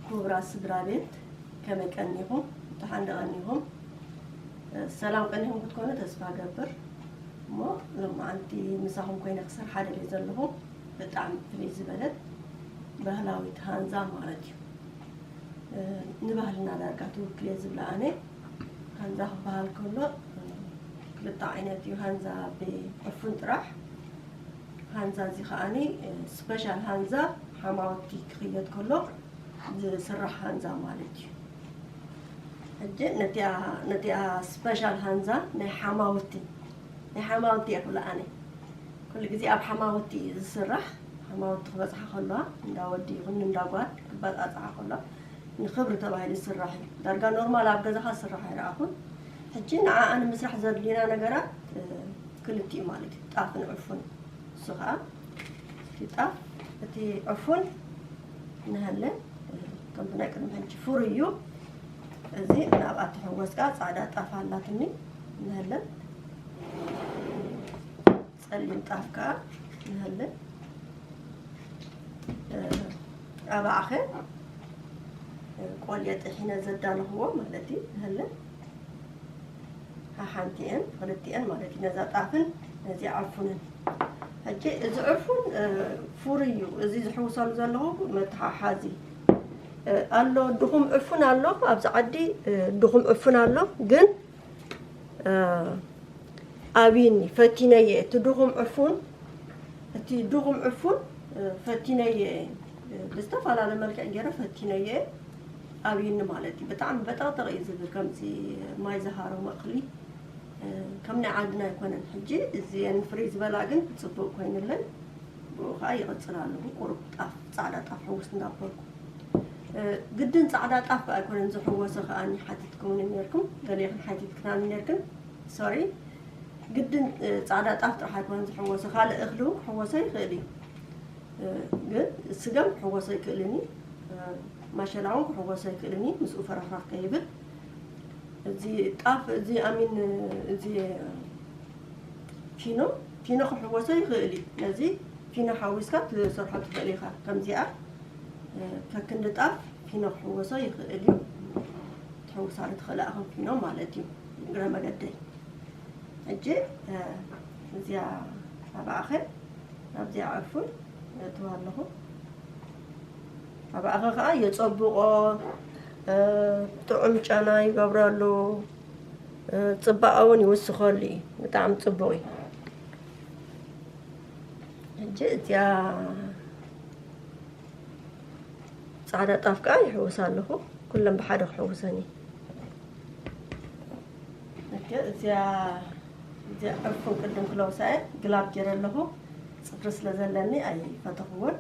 ክቡራት ስድራ ቤት፣ ከመይ ቀኒኹም? ደሓን ዶ ቀኒኹም? ሰላም ቀኒኹም ክትኮኑ ተስፋ እገብር። እሞ ሎማዓንቲ ምሳኹም ኮይነ ክሰርሓ ደልየ ዘለኹ፣ ብጣዕሚ ፍልይ ዝበለት ባህላዊት ሃንዛ ማለት እዩ። ንባህልና ዳርጋ ትውክል እየ ዝብላ ኣነ። ሃንዛ ክበሃል ከሎ ክልተ ዓይነት እዩ፣ ሃንዛ ብዕፉን ጥራሕ። ሃንዛ እዚ ከኣኒ ስፔሻል ሃንዛ ሓማውቲ ክኽየድ ከሎ ዝስራሕ ሃንዛ ማለት እዩ። ሕጂ ነቲኣ ነቲኣ ስፔሻል ሃንዛ ናይ ሓማውቲ ናይ ሓማውቲ እየ ክብላ ኣነ። ኩሉ ግዜ ኣብ ሓማውቲ እዩ ዝስራሕ። ሓማውቲ ክበጽሓ ከለዋ እንዳ ወዲ ይኹን እንዳ ጓል ክበጻጽሓ ከሎ ንኽብሪ ተባሂሉ ዝስራሕ እዩ። ዳርጋ ኖርማል ኣብ ገዛኻ ዝስራሕ ኣይረኣኹን። ሕጂ ንዓኣ ንምስራሕ ዘድልዩና ነገራት ክልቲኡ ማለት እዩ፣ ጣፍን ዕፉን። እሱ ኸዓ እቲ ጣፍ እቲ ዕፉን ንሃለ ከምቲ ናይ ቅድሚ ሕጂ ፍሩይ እዩ። እዚ ናብኣ ተሕወስካ ጻዕዳ ጣፍ ኣላትኒ ንሃለ ጸሊም ጣፍ ከኣ ንሃለ ኣባዕኸ ቆልየ ጥሒነ ዘዳለኽዎ ማለት እዩ ንሃለ ሓሓንቲ እየን ክልቲአን ማለት እዩ፣ ነዛ ጣፍን ነዚ ዕፉንን። ሕጂ እዚ ዕፉን ፍሩይ እዩ፣ እዚ ዝሕውሰሉ ዘለኹ መተሓሓዚ ኣሎ፣ ድኹም ዕፉን ኣሎ፣ ኣብዚ ዓዲ ድኹም ዕፉን ኣሎ፣ ግን ኣብይኒ ፈቲነየ እቲ ድኹም ዕፉን እቲ ድኹም ዕፉን ፈቲነየ ብዝተፈላለየ መልክዕ ገይረ ፈቲነየ ኣብይኒ ማለት እዩ። ብጣዕሚ በጠቕጠቕ እዩ ዝብል፣ ከምዚ ማይ ዝሃረሞ እኽሊ ከም ናይ ዓድና ኣይኮነን። ሕጂ እዚአን ፍርይ ዝበላ ግን ፅቡቅ ኮይንለን፣ ብኡ ከዓ ይቕፅል ኣለኹ። ቁሩብ ጣፍ ፃዕዳ ጣፍ ሕውስ እንዳበልኩ ግድን ፃዕዳ ጣፍ ኣይኮነን ዝሕወሰ ከዓኒ ሓቲትኩምኒ ነርኩም፣ ገሊእኽን ሓቲትክናኒ ነርክን። ሶሪ፣ ግድን ፃዕዳ ጣፍ ጥራሕ ኣይኮነን ዝሕወሰ፣ ካልእ እኽሊ እውን ክሕወሶ ይኽእል እዩ። ግን ስገም ክሕወሶ ይክእልን እዩ፣ ማሸላ እውን ክሕወሶ ይክእልን እዩ፣ ምስኡ ፈረኽረኽ ከይብል። እዚ ጣፍ እዚ ኣሚን እዚ ፊኖ ፊኖ ክሕወሶ ይኽእል እዩ። ነዚ ፊኖ ሓዊስካ ክትሰርሖ ትኽእል ኢኻ። ከምዚኣ ከክንዲ ጣፍ ፊኖ ክሕወሶ ይኽእል እዩ። ትሕውሳሉ ትኽእላ ኢኹም ፊኖ ማለት እዩ። እግረ መገደይ ሕጂ እዚኣ ኣባኣኸ ኣብዚኣ ዕፉን እእትዋ ኣለኹ። ኣባኣኸ ከዓ የፀብቆ፣ ጥዑም ጨና ይገብረሉ፣ ፅባቐ እውን ይውስኸሉ እዩ። ብጣዕሚ ፅቡቕ እዩ። ሕጂ እዚኣ ፃዕዳ ጣፍ ከዓ ይሕውስ ኣለኹ። ኩለን ብሓደ ክሕውሰን እዩ። እዚኣ እዚኣ ዕፉን ቅድም ክለውሳ እየ ግላብ ገይረ ኣለኹ። ፅፍሪ ስለ ዘለኒ ኣይፈተኽዎን።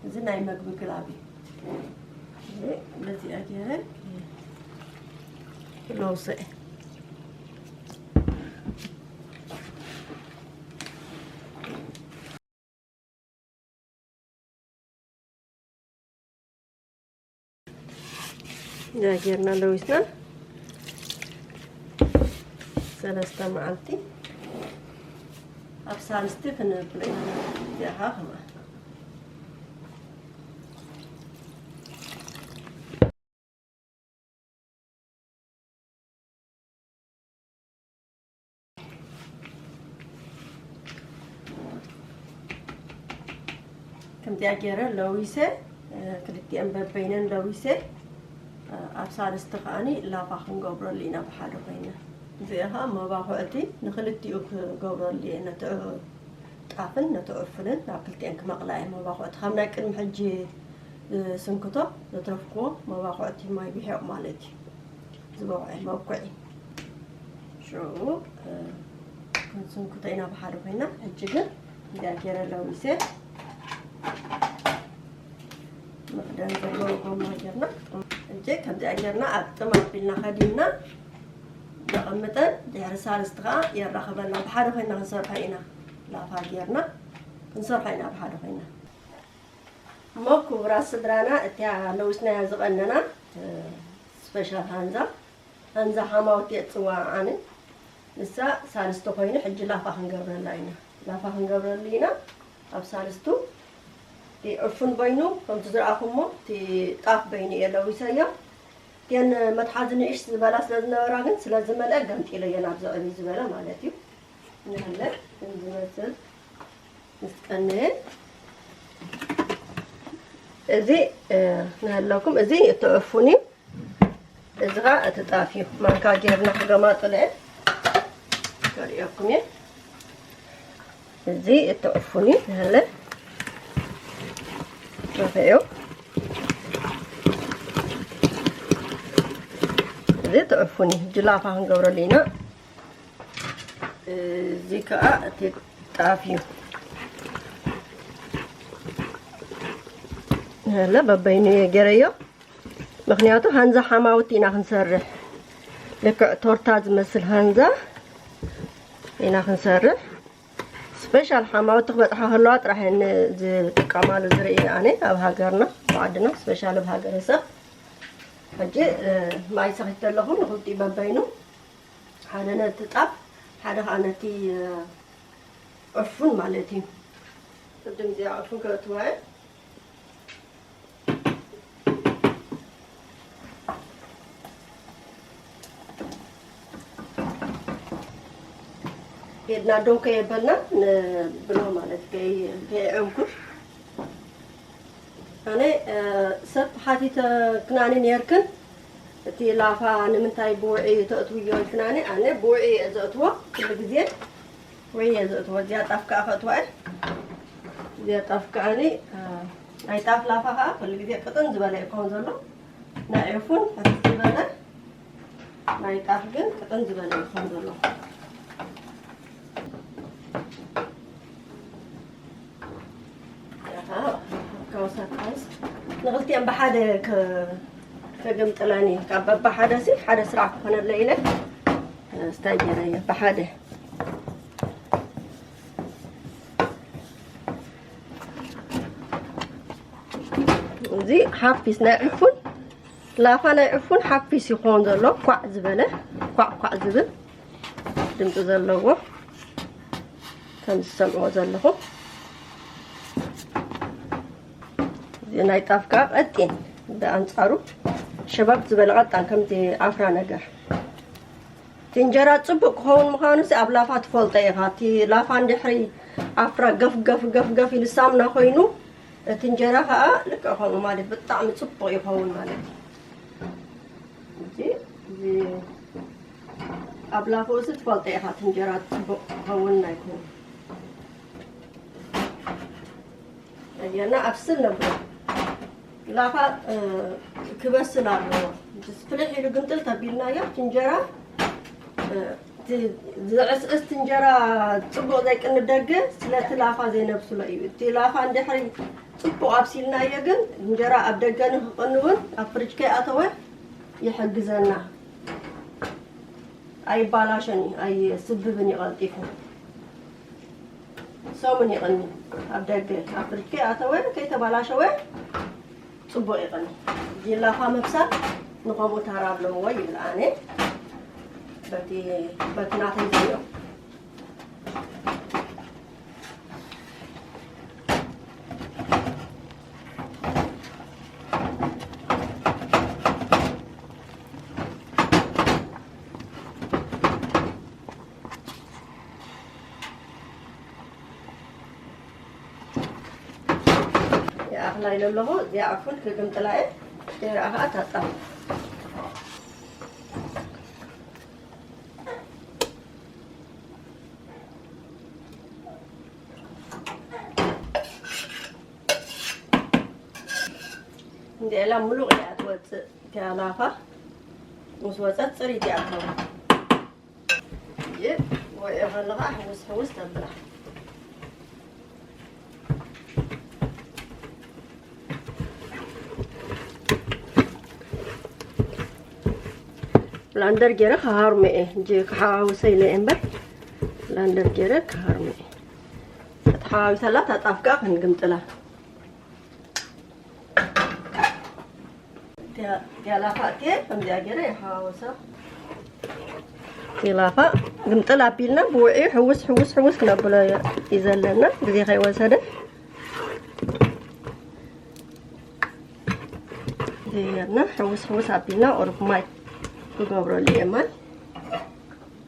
እዚ ናይ መግቢ ግላብ እዩ። እዚ በዚኣ ገይረ ክለውሶ እየ። ጌርና ለዊስና ሰለስተ መዓልቲ ኣብ ሳልስቲ ክንብሎ ኢና። እዚኣ ከኣ ከምዚኣ ገይረ ለዊሰ፣ ክልቲኤን በበይነን ለዊሰ፣ ኣብ ሳልስቲ ከዓኒ ላፋ ክንገብረሉ ኢና ብሓደ ኮይና። እዚኣ ከዓ መባኹዕቲ ንክልቲኡ ክገብረሉ እየ፣ ነቲ ጣፍን ነቲ ዕፉንን ናብ ክልቲኤን ክመቕላ እየ። መባኹዕቲ ካብ ናይ ቅድሚ ሕጂ ዝስንክቶ ዘትረፍክዎ መባኹዕቲ ማይ ብሒቕ ማለት እዩ። ዝበቑዐ መብኩዒ። ሽዑ ክንስንክቶ ኢና ብሓደ ኮይና። ሕጂ ግን እዚኣ ገይረ ለዊሰ መኽደን ዘለዎ ጎማ ጌርና። ሕጂ ከምዚኣ ጌርና ኣብ ጥም ኣቢልና ከዲንና ዘቐምጠን ድሕሪ ሳልስቲ ከዓ የራኸበና። ብሓደ ኮይና ክንሰርሖ ኢና። ላፋ ጌርና ክንሰርሖ ኢና ብሓደ ኮይና። እሞ ክቡራት ስድራና፣ እቲኣ ለዊስናያ ዝቐነና ስፔሻል ሃንዛ፣ ሃንዛ ሓማውቲ እየ ዝፅዋዓ ኣነ። ንሳ ሳልስቲ ኮይኑ ሕጂ ላፋ ክንገብረላ ኢና። ላፋ ክንገብረሉ ኢና ኣብ ሳልስቱ። እቲ ዕፉን በይኑ ከምቲ ዝረኣኹሞ፣ እቲ ጣፍ በይኑ እየ ለዊሰዮ። እተን መትሓዚ ንእሽ ዝበላ ስለ ዝነበራ ግን ስለ ዝመልአ ገምጢለዮ ናብዚ ዕብይ ዝበለ ማለት እዩ። ንህለ ከም ዝመስል ምስ ቀነየ፣ እዚ፣ እ፣ ንህለኩም፣ እዚ እቲ ዕፉን እዩ። እዚ ኸዓ እቲ ጣፍ እዩ። ማንካ ጌርና ክገማጥሎ እየ። ከርእየኩም እየ። እዚ እቲ ዕፉን እዩ። ንህለ ርኢኹምዎ። እዚ እቲ ዕፉን እዩ። ጅላፋ ክንገብረሉ ኢና። እዚ ከዓ እቲ ጣፍ እዩ። ንህለ በበይኑ እየ ገይረዮ። ምኽንያቱ ሃንዛ ሓማውቲ ኢና ክንሰርሕ። ልክዕ ቶርታ ዝመስል ሃንዛ ኢና ክንሰርሕ። ስፔሻል ሓማውቲ ክበጽሓ ከለዋ ጥራሕ እየን ዝጥቀማሉ ዝርኢ ኣነ ኣብ ሃገርና፣ ኣብ ዓድና፣ ስፔሻል ኣብ ሃገረሰብ። ሕጂ፣ እ፣ ማይ ሰኺተ ኣለኹ፣ ንኽልቲኡ በበይኑ። ሓደ ነቲ ጣፍ፣ ሓደ ኸዓ ነቲ፣ እ፣ ዕፉን ማለት እዩ። ቅድም እዚኣ ዕፉን ከእትዋ እየ። ሄድና ደው ከየበልና ንብሎ ማለት ከይ-፣ ከየዕንኩር። ኣነ፣ እ፣ ሰብ ሓቲተ ክናኒ ነርክን፣ እቲ ላፋ ንምንታይ ብውዒ ተእትውዮ ኢልክናኒ፣ ኣነ ብውዒ እየ ዘእትዎ ኩሉ ግዜ። ወይ እየ ዘእትዎ፣ እዚኣ ጣፍ ከዓ ከእትዋ እየ። እዚኣ ጣፍ ከዓኒ፣ እ፣ ናይ ጣፍ ላፋ ከዓ ኩሉ ግዜ ቅጥን ዝበለ ይኸውን ዘሎ። ናይ ዕፉን ሕፍስ ዝበለ፣ ናይ ጣፍ ግን ቅጥን ዝበለ ይኸውን ዘሎ። ኣሃ፣ ካውሳ ካውስ ንኽልቲኦም ብሓደ ከ-፣ ከገምጥለን እየ። ካብ በብሓደ ሲ ሓደ ስራሕ ክኾነለይ ኢለ፣ እ፣ ስታይ ገይረዮ ብሓደ። እዚ ሓፊስ ናይ ዕፉን፣ ላፋ ናይ ዕፉን ሓፊስ ይኾን ዘሎ፣ ኳዕ ዝበለ፣ ኳዕ ኳዕ ዝብል ድምፂ ዘለዎ፣ ከም ዝሰምዕዎ ዘለኹም። እዚ ናይ ጣፍ ከዓ ቀጢን፣ ብኣንፃሩ ሸባብ ዝበለ ቀጣን፣ ከምዚ ኣፍራ ነገር። እቲ እንጀራ ጽቡቕ ክኸውን ምዃኑ ሲ ኣብ ላፋ ትፈልጦ ኢኻ። እቲ ላፋ እንድሕሪ ኣፍራ ገፍ፣ ገፍ፣ ገፍ፣ ገፍ ኢሉ ሳምና ኮይኑ፣ እቲ እንጀራ ኸኣ ልክዕ ከምኡ ማለት ብጣዕሚ ጽቡቕ ይኸውን ማለት እዩ። እዚ፣ እዚ ኣብ ላፋ ሲ ትፈልጦ ኢኻ፣ እቲ እንጀራ ጽቡቕ ክኸውን ኣይኮነን። ኣየና ኣብስል ነብሎ። ላፋ፣ እ፣ ክበስል ኣለዎ። ፍልሕ ኢሉ ግምጥል ተቢልናዮ፣ እቲ እንጀራ፣ እ፣ እቲ ዝዕስዕስ እንጀራ ጽቡቕ ዘይቅኒ ደገ፣ ስለቲ ላፋ ዘይነብስሎ እዩ። እቲ ላፋ እንድሕሪ ጽቡቕ ኣብሲልናዮ ግን፣ እንጀራ ኣብ ደገ ንኽቕኒ እውን ኣብ ፍርጅ ከይኣተወ ይሕግዘና። ኣይባላሸን እዩ፣ ኣይስብብን እዩ ቀልጢፉ። ሰሙን ይቕኒ ኣብ ደገ፣ ኣብ ፍርጅ ከይኣተወ፣ ከይተባላሸወ ጽቡቕ ይቕኒ። ላፋ ምብሳል ንኸምኡ ታራ ኣለዎ ይብል ኣነ። በቲ፣ በቲ ናተይ ዝሪኦ። ይኣኽላ ኢለ ኣለኹ። እዚኣ ዕፉን ክግምጥላ እየ። ገይረ ኣኻ ታጣ። እንዲላ ሙሉቕ እያ ትወፅእ። እቲኣ ላፋ ምስ ወፀት ፅሪት እያ ትኸውን። ይእ ወይ ከለኻ ሕውስ ሕውስ ተብላ። ብላንደር ገይረ ክሃርሞ እየ እንጂ ክሓዋውሰ ኢለ እየ እምበር፣ ብላንደር ገይረ ክሃርሞ እየ። ክትሓዋዊሰላ ታጣፍቃ ክንግምጥላ። ቲያ-፣ ቲያ ላፋ እቲየ ከምዚኣ ገይረ ይሓዋወሳ። ቲያ ላፋ ግምጥል ኣቢልና ብውዒ ሕውስ፣ ሕውስ፣ ሕውስ ክነብሎ እዩ ዘለና፣ ግዜ ከይወሰደ። ጌርና ሕውስ ሕውስ ኣቢልና ቁሩብ ማይ ክገብረሉ እየ። ማይ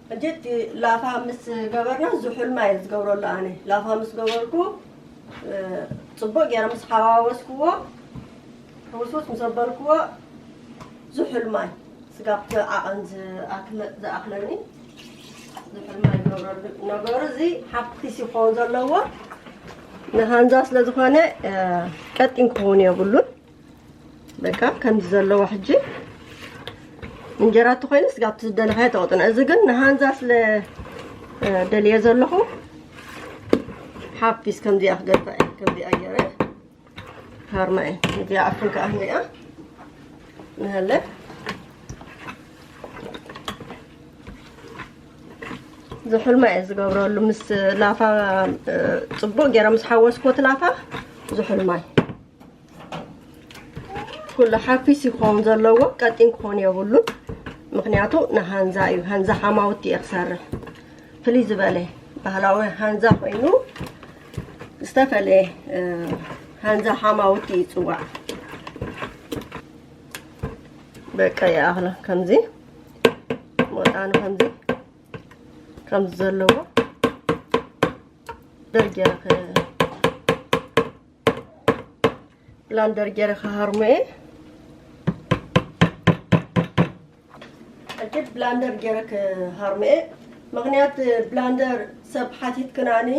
ሕጂ እቲ ላፋ ምስ ገበርና ዝሑል ማይ እየ ዝገብረሉ ኣነ። ላፋ ምስ ገበርኩ፣ እ፣ ጽቡቕ ገይረ ምስ ሓዋወስኩዎ፣ ሕውስውስ ምስ ኣበልኩዎ፣ ዝሑል ማይ ስጋብ እቲ ዓቐን ዝኣክለ-፣ ዝኣኽለኒ ዝሑል ማይ ይገብረሉ። ነገሩ እዚ ሓፊስ ይኸውን ዘለዎ፣ ንሃንዛ ስለ ዝኾነ፣ እ፣ ቀጢን ክኸውን የብሉን። በቃ ከምዚ ዘለዎ ሕጂ እንጀራ ተኾይኑ ስጋብ እቲ ዝደለኻዮ ተቕጥኖ። እዚ ግን ንሃንዛ ስለ፣ እ፣ ደልየ ዘለኹ ሓፊስ ከምዚኣ ክገድፋ እየ። ከምዚኣ ገይረ ሃርማ እየ። እዚኣ ኣፍን ከኣ ንሪኣ ንሃለ። ዝሑል ማይ እየ ዝገብረሉ። ምስ ላፋ፣ እ፣ ጽቡቕ ገይረ ምስ ሓወስኮት ላፋ ዝሑል ማይ። ኩሉ ሓፊስ ይኸውን ዘለዎ፣ ቀጢን ክኾን የብሉን። ምኽንያቱ ንሃንዛ እዩ፣ ሃንዛ ሓማውቲ እየ ክሰርሕ። ፍልይ ዝበለ ባህላዊ ሃንዛ ኮይኑ ዝተፈለየ፣ እ፣ ሃንዛ ሓማውቲ ይጽዋዕ። በቃ ይኣኽላ ከምዚ መጣኑ ከምዚ፣ ከምዚ ዘለዎ ደርጌረ ከ-፣ ብላንደር ገይረ ክሃርሞ እየ። ሕጂ ብላንደር ገይረ ክሃርሞ እየ። ምኽንያት ብላንደር ሰብ ሓቲትክናኒ፣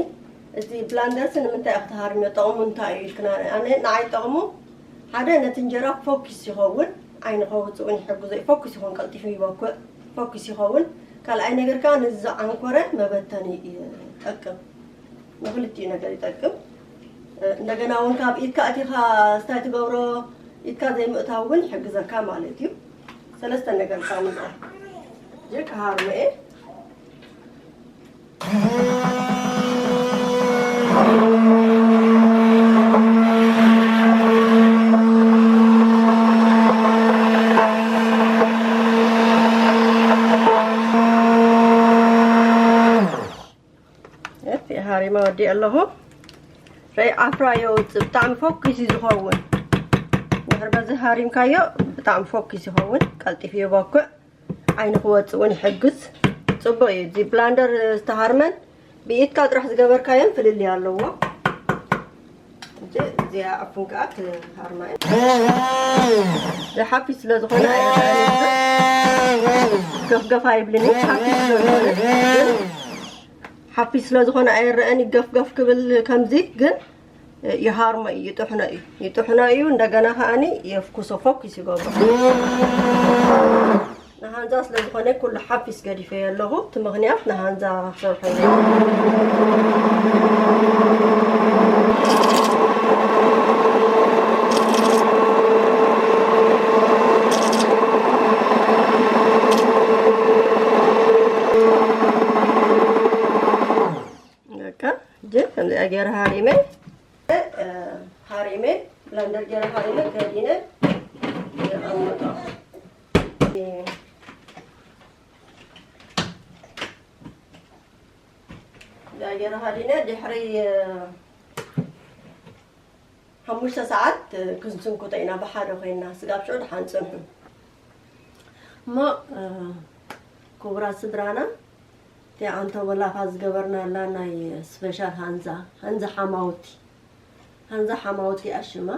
እዚ ብላንደርሲ ንምንታይ ኢኺ ትሃርምዮ? ጥቕሙ እንታይ እዩ? ኢልክናኒ። ኣነ ንዓይ ጥቕሙ ሓደ ነቲ እንጀራ ፎኪስ ይኸውን፣ ዓይኒ ከውፅእ እውን ይሕግዞ እዩ። ፎኪስ ይኸውን፣ ቀልጢፉ ይበኩዕ፣ ፎኪስ ይኸውን። ካልኣይ ነገር ከዓ ነዚ ዝዓንኮረ መበተኒ ይጠቅም። ንክልቲኡ ነገር ይጠቅም። እንደገና እውን ካብ ኢድካ ኣቲኻ ስታይ ትገብሮ፣ ኢድካ ዘይምእታው እውን ይሕግዘካ ማለት እዩ። ሰለስተ ነገር ጥቕሚ ኣለዎ። ሕጂ ክሃርሞ እየ። እቲ ሃሪመ ወዲእ ኣለኹ። ረይ ዓፍራ የውፅእ፣ ብጣዕሚ ፎኪስ እዩ ዝኸውን። ድሕሪ በዚ ሃሪምካዮ ብጣዕሚ ፎኪስ ይኸውን፣ ቀልጢፉ ይበኩዕ፣ ዓይኒ ክወፅእ እውን ይሕግዝ። ፅቡቕ እዩ። እዚ ብላንደር ዝተሃርመን ብኢድካ ጥራሕ ዝገበርካዮን ፍልልይ ኣለዎ። ሕጂ እዚኣ ኣፉን ከዓ ክሃርማ እየ። ዝሓፊስ ስለ ዝኾነ ኣይረኣይን። ገፍገፍ ኣይብልን እዩ። ሓፊስ ስለ ዝኾነ ግን ሓፊስ ስለ ዝኾነ ኣይረአን፣ ይገፍገፍ ክብል ከምዚ ግን ይሃርሞ እዩ፣ ይጥሕኖ እዩ፣ ይጥሕኖ እዩ። እንደገና ከኣኒ የፍኩሶ፣ ፎኪስ ይገብሮ። ንሃንዛ ስለ ዝኾነ ኩሉ ሓፊስ ገዲፈዮ ኣለኹ። እቲ ምኽንያት ንሃንዛ ክሰርሖ እዩ። በቃ፣ ሕጂ ከምዚኣ ገይረ ሃሪመ፣ እ፣ ሃሪመ፣ ብላንደር ገይረ ሃሪመ፣ ከዲነ፣ የቐምጦ። ከምዚኣ ገይረ ሃሪመ፣ ድሕሪ፣ እ፣ ሓሙሽተ ሰዓት ክንስንኩቶ ኢና ብሓደ ኮይና፣ ስጋብ ሽዑ ደሓን ጽንሑ። እሞ፣ እ፣ ክቡራት ስድራና፣ እቲ ኣንቶቦ ላፋ ዝገበርናላ ናይ ስፔሻል ሃንዛ፣ ሃንዛ ሓማውቲ፣ ሃንዛ ሓማውቲ እያ ሽማ።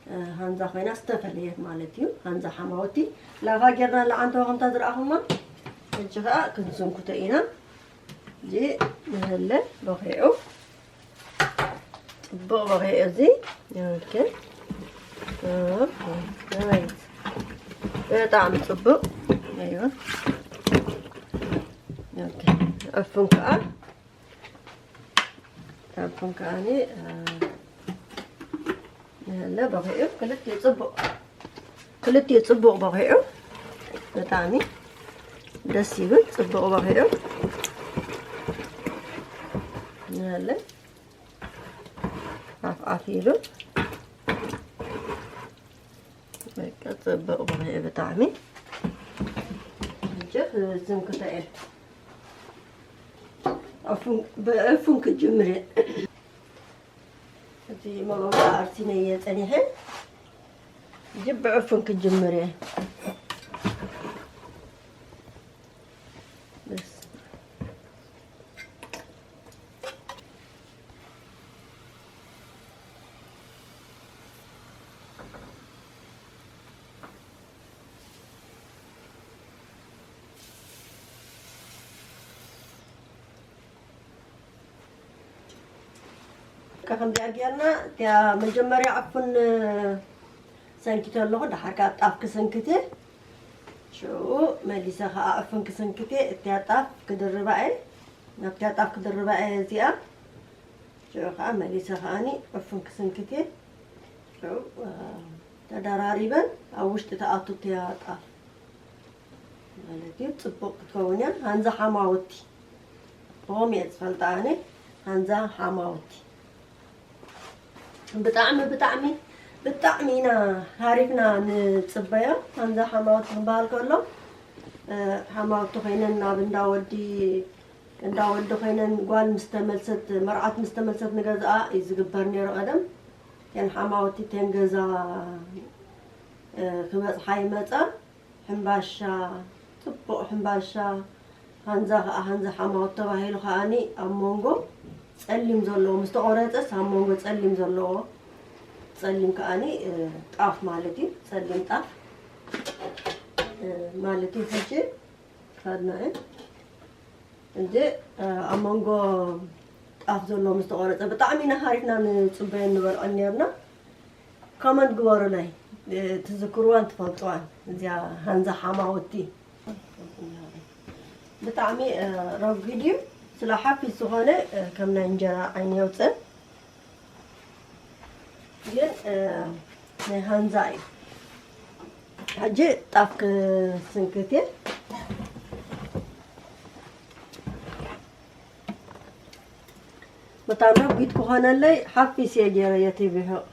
እ፣ ሃንዛ ኮይና ዝተፈለየት ማለት እዩ። ሃንዛ ሓማውቲ ላፋ ጌርናላ ኣንቶቦ ከምታ ዝረኣኹማ። ሕጂ ከኣ ክንስንኩቶ ኢና። እዚ ንህለ በኺዑ። ጽቡቕ በኺዑ እዚ። ኦኬ። ኦኬ። ናይስ። ብጣዕሚ ጽቡቕ። ኣይዋ። ኦኬ። ኣፉን ከኣ፣ ኣፉን ከኣ ኒ፣ እ፣ ንህለ በኺዑ ክልቲኡ ጽቡቕ። ክልቲኡ ጽቡቕ በኺዑ፣ ብጣዕሚ ደስ ይብል። ጽቡቕ በኺዑ፣ ንህለ ዓፍ ዓፍ ኢሉ፣ በቃ ጽቡቕ በኺዑ ብጣዕሚ። ሕጂ ዝንክቶ እየ። ኣፉን፣ ብኣፉን ክጅምር እየ። እቲ መጎጎ ኣርሲነየ ጸኒሐ። ሕጂ ብዕፉን ክጅምር እየ። በስ። ከ ከምዚኣ ጌርና፣ እቲኣ መጀመርያ ዕፉን ሰንኪተ ኣለኹ፣ ደሓር ከኣ ጣፍ ክስንክት እየ። ሽዑ መሊሰ ከኣ ዕፉን ክስንክት እየ። እቲኣ ጣፍ ክድርባ እየ፣ ናብቲኣ ጣፍ ክድርባ እየ እዚኣ። ሽዑ ከኣ መሊሰ ከኣኒ ዕፉን ክስንክት እየ። ሽዑ፣ አ፣ ተደራሪበን ኣብ ውሽጢ ትኣቱ እቲኣ ጣፍ። ማለት እዩ። ጽቡቕ ክትከውን እያ። ሃንዛ ሓማውቲ። ብኸምኡ እየ ዝፈልጣ ኣነ። ሃንዛ ሓማውቲ። ብጣዕሚ፣ ብጣዕሚ፣ ብጣዕሚ ኢና ሃሪፍና ንጽበዮ። ሃንዛ ሓማውቲ ክበሃል ከሎ፣ እ፣ ሓማውቲ ኮይነን ናብ እንዳ ወዲ፣ እንዳ ወዲ ኮይነን ጓል ምስ ተመልሰት፣ መርዓት ምስ ተመልሰት ንገዝኣ እዩ ዝግበር ነይሩ ቀደም። እተን ሓማውቲ እተን ገዛ፣ እ፣ ክበጽሓ ይመጻ። ሕምባሻ፣ ጽቡቕ ሕምባሻ፣ ሃንዛ ከኣ ሃንዛ ሓማውት ተባሂሉ ከኣኒ ኣብ መንጎ ጸሊም ዘለዎ፣ ምስ ተቖረጸስ ኣብ መንጎ ጸሊም ዘለዎ፣ ጸሊም ከኣኒ፣ እ፣ ጣፍ ማለት እዩ። ጸሊም ጣፍ፣ እ፣ ማለት እዩ። ሕጂ ከድና እየ። እንጂ፣ እ፣ ኣብ መንጎ ጣፍ ዘሎ ምስ ተቖረጸ ብጣዕሚ ኢና ሃሪፍና ንጽበዮን ንበልዖን ኔርና። ኮመንት ግበሩለይ፣ እ፣ ትዝክርዋን ትፈልጥዋን እዚኣ ሃንዛ ሓማውቲ። ብጣዕሚ፣ እ፣ ረጒድ እዩ። ስለ ሓፊስ ዝኾነ፣ እ፣ ከም ናይ እንጀራ ዓይኒ የውፅእ። ግን፣ እ፣ ናይ ሃንዛ እዩ። ሕጂ ጣፍ ክስንክት እየ። መታን ረጒድ ክኾነለይ ሓፊስ እየ ገይረዮ እቲ ብሑቕ።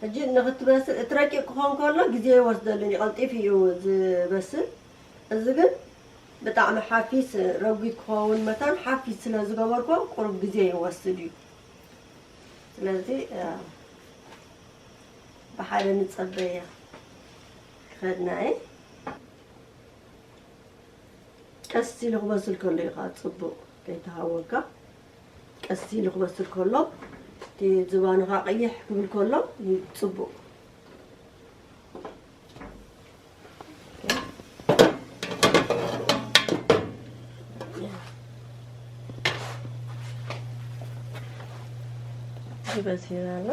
ሕጂ ንኽትበስል፣ እቲ ረቂቕ ክኸውን ከሎ ግዜ ይወስደሉ እዩ፣ ቀልጢፉ እዩ ዝበስል። እዚ ግን ብጣዕሚ ሓፊስ፣ ረጒድ ክኸውን መታን ሓፊስ ስለ ዝገበርኮ ቁሩብ ግዜ ይወስድ እዩ። ስለዚ፣ እ፣ ብሓደ ንጸበያ ክኸድና እየ። ቀስ ኢሉ ክበስል ከሎ እዩ ከዓ ጽቡቕ፣ ከይተሃወካ ቀስ ኢሉ ክበስል ከሎ፣ እቲ ዝባኑ ከዓ ቀይሕ ክብል ከሎ እዩ ጽቡቕ። ይበስል ኣሎ።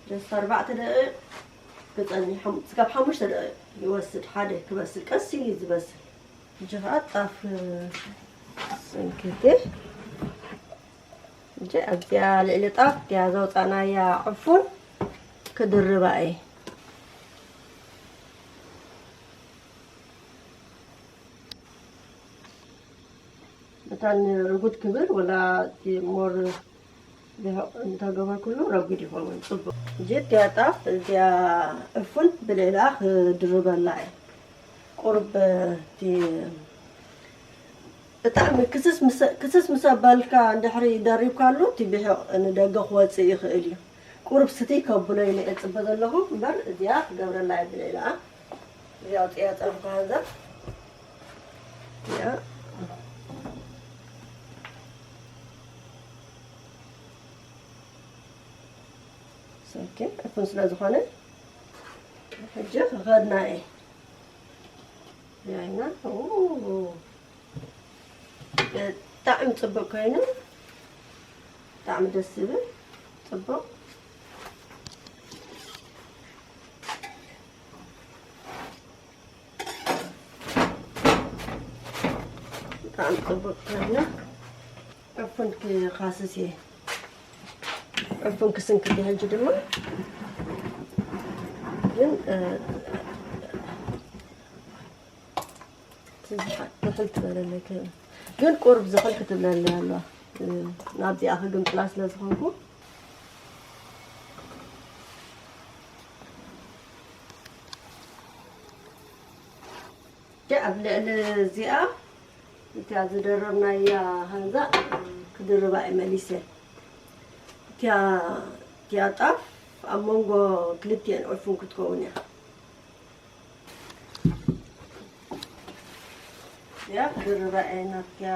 ጀስት ኣርባዕተ ደቂቕ ክጸንሕ፣ ሓም-፣ ስጋብ ሓሙሽተ ደቂቕ ይወስድ፣ ሓደ ክበስል፣ ቀስ ኢሉ እዩ ዝበስል። ሕጂ ኸዓ ጣፍ ሰንኪተ፣ ሕጂ ኣብዚኣ ልዕሊ ጣፍ እቲኣ ዘውፃእናያ ዕፉን ክድርባ እየ። መታን ርጉድ ክብል ወላ እቲ ሞር ብሕቕ እንተገበርኩሉ ረጒድ ይኸውን። ጽቡቕ። ሕጂ እቲኣ ጣፍ፣ እዚኣ ዕፉን ብልዕሊኣ ክድርበላ እየ። ቁሩብ እቲ ብጣዕሚ ክስስ ምስ፣ ክስስ ምስ ኣበልካ እንድሕሪ ደሪብካሉ፣ እቲ ብሕቕ ንደገ ክወጽእ ይኽእል እዩ። ቁሩብ ስትይ ከብሎ ኢለ እየ ጽበ ዘለኹ፣ እምበር እዚኣ ክገብረላ እየ ብልዕሊኣ። እዚኣ ኣውጽእያ ጸንሕኩ ሃንዛ። እዚኣ። ኦኬ፣ እኹን ስለ ዝኾነ ሕጂ ክኸድና እየ። ያይና፣ ኦ፣ ብጣዕሚ ጽቡቕ ኮይኑ፣ ብጣዕሚ ደስ ዝብል ጽቡቕ። ብጣዕሚ ጽቡቕ ኮይኑ፣ ዕፉን ክኻስስ እየ። ዕፉን ክስንክት እየ ሕጂ ድማ። ግን፣ እ፣ ትዝሓ-፣ ትሕል ትበለለይ ከ-፣ ግን ቁሩብ ዝኽል ክትብለለይ ኣለዋ። እ፣ ናብዚኣ ክግምጥላ ስለ ዝኾንኩ። እቲኣ ኣብ ልዕሊ እዚኣ፣ እቲኣ ዝደረብናያ ሃንዛ ክድርባ እየ መሊሰ። እቲኣ፣ እቲኣ ጣፍ ኣብ መንጎ ክልቲኤን ዕፉን ክትከውን እያ። እቲኣ ክድርባ እየ ናብቲኣ።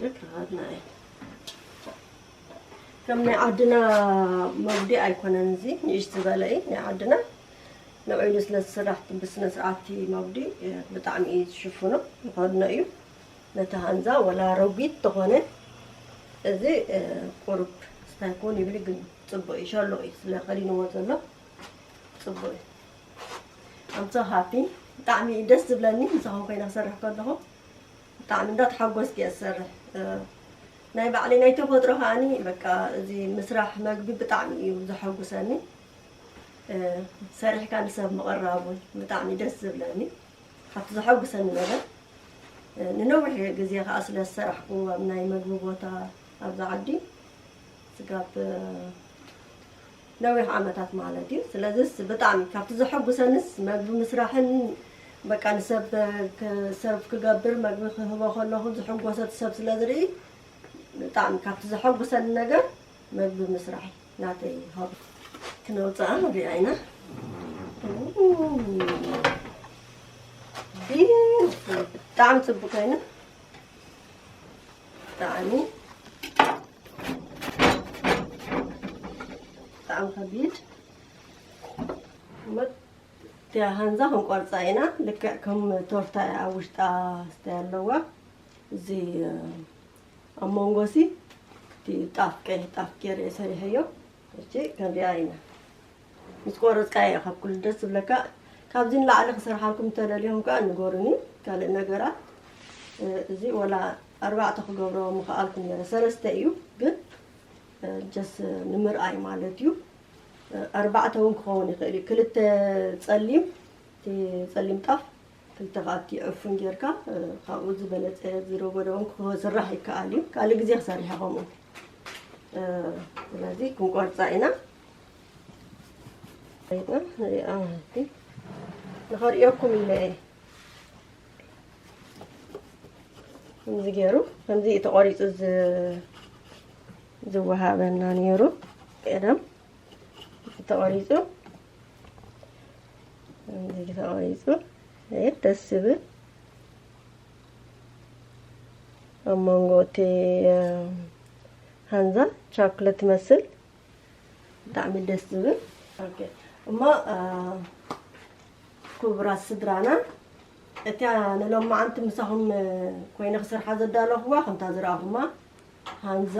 ርክራትና እየ። ከም ናይ ዓድና መጉዲ ኣይኮነን፣ እዚ ንእሽት ዝበለ እዩ። ናይ ዓድና ንዕኡ ኢሉ ስለ ዝስራሕ ብስነ ስርዓት እቲ መጉዲ፣ እ፣ ብጣዕሚ እዩ ዝሽፍኖ፣ ይኸድኖ እዩ። ነቲ ሃንዛ ወላ ረጒድ ተኾነ፣ እዚ፣ እ፣ ቁሩብ ስታይ ኮን ይብል፣ ግን ጽቡቕ እዩ፣ ሸሎ እዩ ስለ ከዲንዎ ዘሎ፣ ጽቡቕ እዩ። I'm so happy። ብጣዕሚ ደስ ዝብለኒ ምሳኹም ኮይነ ክሰርሕ ከለኹ፣ ብጣዕሚ እንዳተሓጎስኩ እየ ዝሰርሕ። እ፣ ናይ ባዕለይ ናይ ተፈጥሮ ከኣኒ በቃ እዚ ምስራሕ መግቢ ብጣዕሚ እዩ ዘሐጉሰኒ። እ፣ ሰሪሕካ ንሰብ ምቕራብ እውን ብጣዕሚ ደስ ዝብለኒ። ካብቲ ዘሐጉሰኒ ነገር፣ እ፣ ንነዊሕ ግዜ ከኣ ስለ ዝሰራሕኩ ኣብ ናይ መግቢ ቦታ ኣብዚ ዓዲ ስጋብ፣ እ፣ ነዊሕ ዓመታት ማለት እዩ። ስለዚስ ብጣዕሚ ካብቲ ዘሐጉሰንስ መግቢ ምስራሕን በቃ ንሰብ፣ እ፣ ክ-፣ ሰርቭ ክገብር መግቢ ክህቦ ከለኹ ዝሕጎሰት ሰብ ስለ ዝርኢ ብጣዕሚ ካብቲ ዘሐጉሰኒ ነገር መግቢ ምስራሕ ናተይ ሆቢ። ክነውፅኣ ንሪኣ ኢና። ቢንስ ብጣዕሚ ፅቡቅ ኮይኑ ብጣዕሚ ብጣዕሚ ከቢድ። እሞ እቲኣ ሃንዛ ክንቆርፃ ኢና። ልክዕ ከም ቶርታ እያ ኣብ ውሽጣ ስታይ ኣለዋ። እዚ ኣብ መንጎ ሲ እቲ ጣፍ፣ ቀይሕ ጣፍ ገይረ እየ ሰሪሐዮ። እቺ ክንሪኣ ኢና። ምስ ቆረፅካዮ እየ ካብ ኩሉ ደስ ዝብለካ። ካብዚ ንላዕሊ ክሰርሓልኩም እንተደሊኹም ከዓ ንገሩኒ። ካልእ ነገራት፣ እ፣ እዚ ወላ ኣርባዕተ ክገብሮ ምኽኣልኩ ነይረ። ሰለስተ እዩ፣ ግን፣ እ፣ ጀስ ንምርኣይ ማለት እዩ። እ፣ ኣርባዕተ እውን ክኸውን ይኽእል እዩ። ክልተ ጸሊም፣ እቲ ጸሊም ጣፍ፣ ክልተ ከኣ እቲ ዕፉን ጌርካ፣ እ፣ ካብኡ ዝበለጸ ዝረጎደ እውን ክስራሕ ይከኣል እዩ። ካልእ ግዜ ክሰርሕ እየ ከምኡ። እ፣ ስለዚ ክንቆርጻ ኢና። ንሪኣ ማለት እዩ። ንኸርእየኩም ኢለ እየ። ከምዚ ገይሩ፣ ከምዚ እዩ ተቖሪጹ ዝ-፣ ዝወሃበና ነይሩ። ቀደም ተቖሪጹ፣ ከምዚ ተቖሪጹ፣ እ፣ ደስ ዝብል ኣብ መንጎ እቲ፣ እ፣ ሃንዛ ቻኮሌት ትመስል። ብጣዕሚ ደስ ዝብል። ኦኬ። እሞ፣ እ፣ ክቡራት ስድራና፣ እቲኣ ንሎማዓንቲ ምሳኹም፣ እ፣ ኮይነ ክሰርሓ ዘዳለኹዋ ከምታ ዝረኣኹማ ሃንዛ፣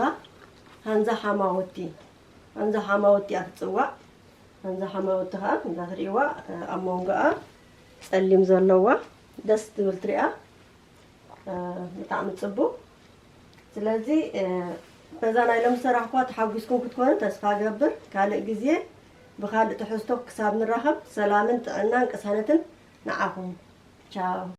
ሃንዛ ሓማወቲ፣ ሃንዛ ሓማወቲ እያ ትጽዋዕ። ሃንዛ ሓማወቲ ኸኣ ከምዛ ትርእይዋ፣ እ፣ ኣብ መንጎኣ ጸሊም ዘለዋ ደስ ትብል ትሪኣ። እ፣ ብጣዕሚ ጽቡቕ። ስለዚ፣ እ፣ በዛ ናይ ሎሚ ሰራሕኳ ተሓጒስኩም ክትኮኑ ተስፋ ገብር። ካልእ ግዜ ብኻልእ ትሕዝቶ ክሳብ ንራኸብ ሰላምን ጥዕናን ቅሳነትን ንዓኹም። ቻው።